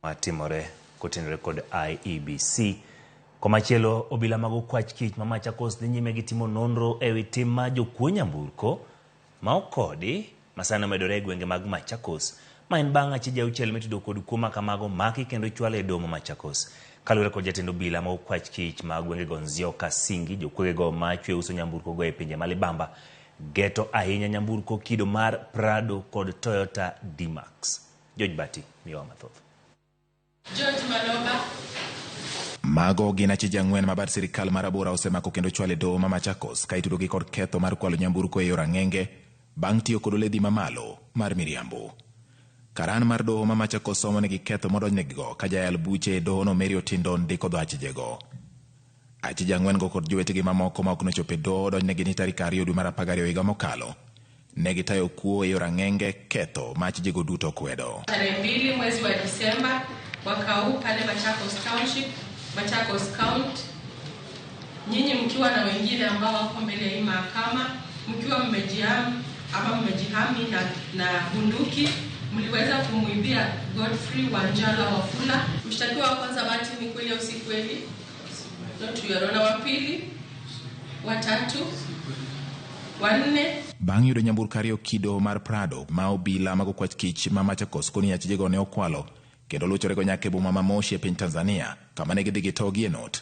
Matimore kotenore kod IEBC. Komachielo, obila mag okwach kich ma Machakos dhi nyime gi timo nonro ewi tim mar jokuo nyamburko ma okodi masani omedore e gwenge mag Machakos. Ma en bang' achije auchiel mitudo kod kuo makamago maki kendo chwal e doho ma Machakos. Kaluwore kod jatend obila mag okwach kich ma gwengego Nzioka Singi, jokuogego ma chwe uso nyamburko go e pinje ma libamba geto ahinya nyamburko kido mar Prado kod Toyota D-Max. George Bati miyowa mathoth. George Maloba. Mago gin achije 4 ma bad sirikal mar Abura osemako kendo chwalo e doho ma Machakos ka itudogi kod ketho mar kwalo nyamburko e yor ang'enge bang' tiyo kod oledhi mamalo mar miriambo. Karan mar doho ma Machakos somo negi ketho modonjnegigo ka jayal buche e dohono Mary Otindo ndiko dho achijego. Achije 4 go kod jowetegi mamoko ma ok nochopo e doho odonjnegi ni tarik 2 dwe mar 12 higa mokalo. Ne gitayo kuo e yor ang'enge ketho ma achijego duto kwedo. Tarehe 2 mwezi wa Disemba mwaka huu pale Machakos Township, Machakos County, nyinyi mkiwa na wengine ambao wako mbele ya hii mahakama, mkiwa mmejihami ama mmejihami na bunduki, mliweza kumuibia Godfrey Wanjala Wafula. Mshtakiwa wa kwanza Martin, ni kweli au si kweli? Not your honor. Wa pili, wa tatu, wa nne. Bang' yudo nyamburko 2 kido mar Prado ma obila mag okwach kich ma Machakos koni achijego ne okwalo kendo luchorego nyaka e boma ma Moshi e piny Tanzania kama ne gidhi gitogie not.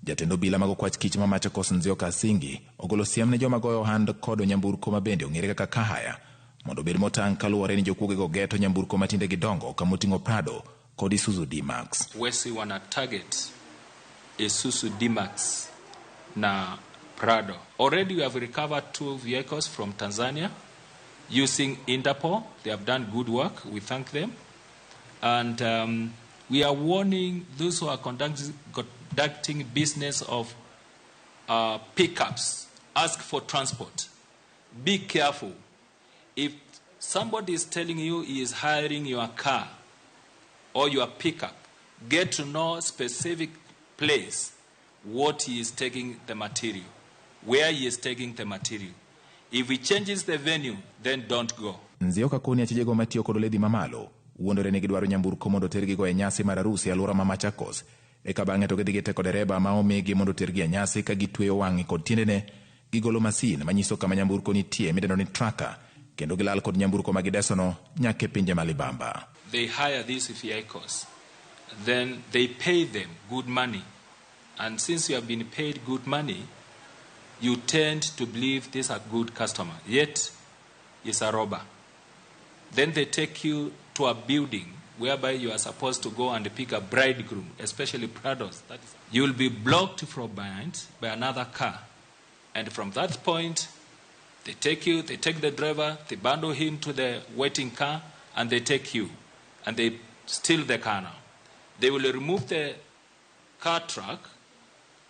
Jatend obila mag okwach kich ma Machakos Nzioka Singi ogolo siem ne joma goyo ohand kodo nyamburko ma bende ong'ere kaka kahaya mondo obed motang' kaluwore ni jokuogego geto nyamburko matinde gidongo kamoting'o Prado kod Isuzu D-Max. Wesi wana target Isuzu D-Max na Prado. Already we have recovered 2 vehicles from Tanzania using Interpol. They have done good work. We thank them. And we are warning those who are conducting business of pickups, ask for transport. Be careful. If somebody is telling you he is hiring your car or your pickup, get to know specific place what he is taking the material, where he is taking the material. If he changes the venue, then don't go. Nzioka koni achijego matiyo kod oledhi mamalo wuondore ni gidwaro nyamburko mondo otergigo e nyasi mar arus e alwora ma Machakos. Eka bang'e to gidhi giteko dereba ma omigi mondo otergi e nyasi ka gitweyo wang'e kod tiendene, gigolo masin manyiso kama nyamburko nitie midendo ni tracker, kendo gilal kod nyamburko ma gidesono nyaka e pinje ma libamba. They hire these vehicles, then they pay them good money. And since you have been paid good money, you tend to believe this is a good customer, yet it's a robber. Then they take you to a building whereby you are supposed to go and pick a bridegroom, especially Prados. That is, you will be blocked from behind by another car. And from that point, they take you, they take the driver, they bundle him to the waiting car, and they take you. And they steal the car now. They will remove the car truck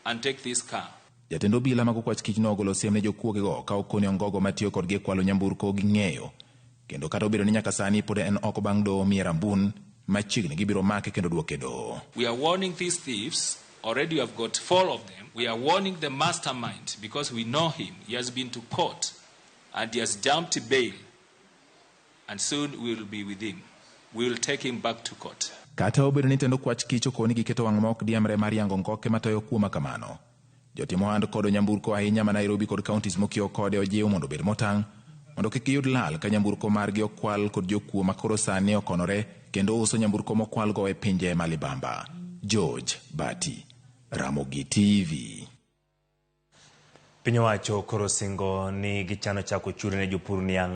and take this car. Jatend obila mag okwach kich nogolo siem ne jokuogego ka okoni ongogo matiyo kodgi e kwalo nyamburko ging'eyo. Kendo kata obedo ni nyaka sani pod en oko bang' doho miye rambun, machiegni gibiro make kendo duoke e doho. We are warning these thieves. Already we have got 4 of them. We are warning the mastermind because we know him. He has been to court and he has jumped bail. And soon we will be with him. We will take him back to court. Kata obedo ni tend okwach kich okoni giketo wang' ma ok diemre mar yango ngoke matayo kuo ma kamano. Jotim ohand kodo nyamburko ahinya ma Nairobi kod counties mokiewo kode ojiw mondo obed motang' mondo kik giyud lal ka nyamburko margi okwal kod jokuo ma koro sani okonore kendo uso nyamburko mokwalgo e pinje ma libamba. George Bati, Ramogi TV. Piny owacho koro singo ni gichano chako chudo ne jopur niang'